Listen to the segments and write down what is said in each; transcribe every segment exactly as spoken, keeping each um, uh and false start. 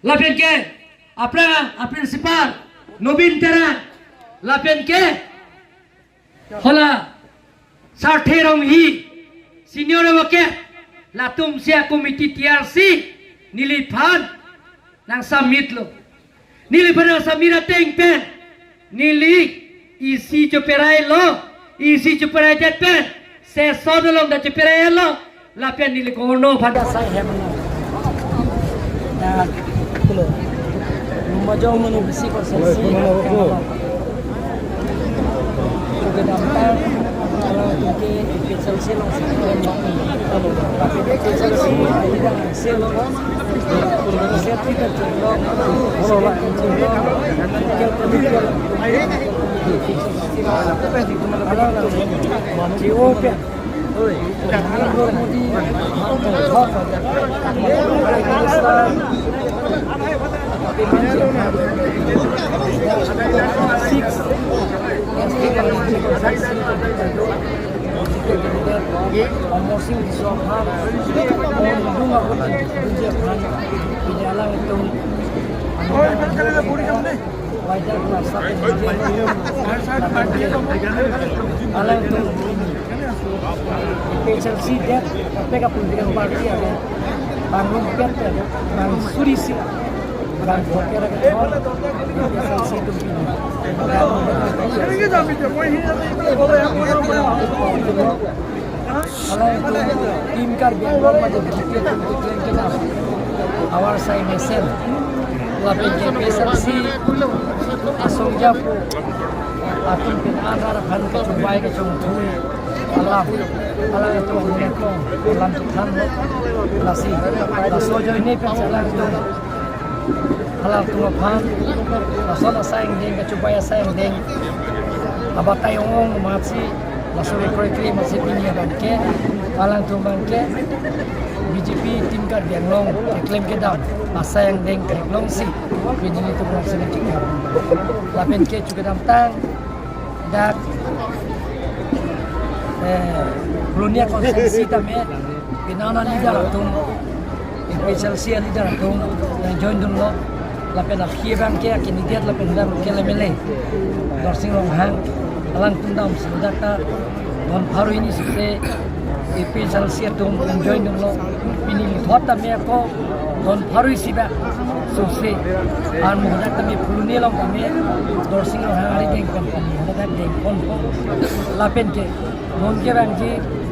Lapen ke aphrang a-principal Nobin Terang, lapen ke hala Sarthe Ronghi, senior advocate, latum si a-committee tiyarsi neliphan nang submit lo. Neliphan nang submit ateng pen neli isi cheperailo, isi cheperaidet pen session along ta cheperai lo, lapen neli kono phada sai hem lo. Da kulo. Lumajong manu bisi ko sesi. Kedamtang, kalau ke A P H L C along si A P H L C along. Amar Sing Tisso aphan, Bidya Alam atum, alanglitum A P H L C det, kaprek kaprek political party ave, bang rumpet, bang suri si, bang voter ke thon, A P H L C atum pini. Alanglitum Team Karbi Anglong mate B J P atum keklem kedam, awar sai mesen. Lapen ke A P H L C asong japo atum pen anra aphan kachongvai kachongthui alam, alanglitum alam kong alam chethan lo. Lasi laso ajoine pen alanglitum alanglitum aphan lason asai angdeng, kachongvai asai angdeng abatai ong-ong amatsi, laso rekroi kri amatsi pini abang ke alanglitum abang ke B J P Team Karbi Anglong keklem kedam asai angdeng theklongsi pini nelitum amatsi nangchingtham. Lapen ke chu kedamtang dak, eh, Pulonia constituency tame pini a-leader atum, A P H L C a-leader atum nangjoin dunlo. Lapen aphi abang ke a-candidate lapen dak local M L A Dorsing Ronghang, alangtum damsi dak ta don pharo hini suse A P H L C atum nangjoin dunlo. Pini lithot tame ako don pharo isi bak suse. Anmu dak tame Phuloni along tame Dorsing Ronghang ari deng kon, dak deng kon po. Lapen ke non ke abangji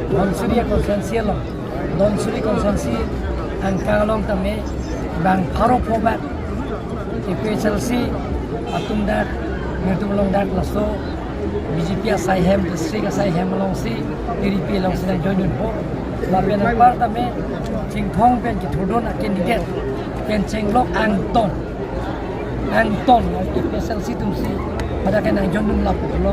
Dhansiri constituency along, Dhansiri constituency angkang along tame bang pharo pho bak A P H L C atum dak, netum along dak laso B J P asai hem, district asai hem alongsi, T D P alongsi nangjoin dunpo. Lapen anpar tame Chinthong pen kethurdun a-candidate pen chenglok angton, angton A P H L C atumsi hadak ke nangjoin dun lapu lo.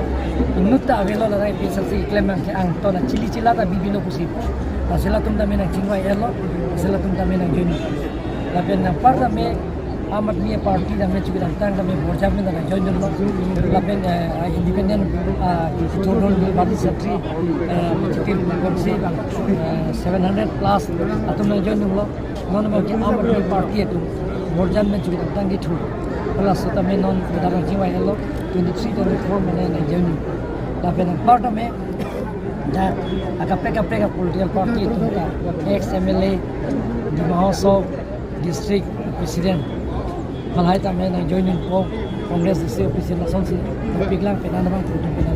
Inut ta avelo, ladak A P H L C keklem abang ke angton, achili chila ta bibilo pusi. Lasi latum tame nangchingvai-etlo, lasi latum tame nangjoin dun. Lapen anpar tame Aam Aadmi Party tame chu kedamtang tame Borjat pen ta nangjoin dunlo. Lapen, eh, independent, ah, kethurdun party secretary, eh, Chitir Bongsi abang, eh, seven hundred plus atum nangjoin dunlo. Non abang ke Aam Aadmi Party atum Borjat pen chu kedamtang kethur. Laso tame non kedam nangchingvai-etlo, twenty-three, twenty-four mane nangjoin dun. Lapen anpar tame dak akaprek kaprek a-political party atum ta, ex M L A, Dima Hasao district president, halahai tame nangjoin dunpo, Congress district president, lasonsi piklang pena namang pudun pena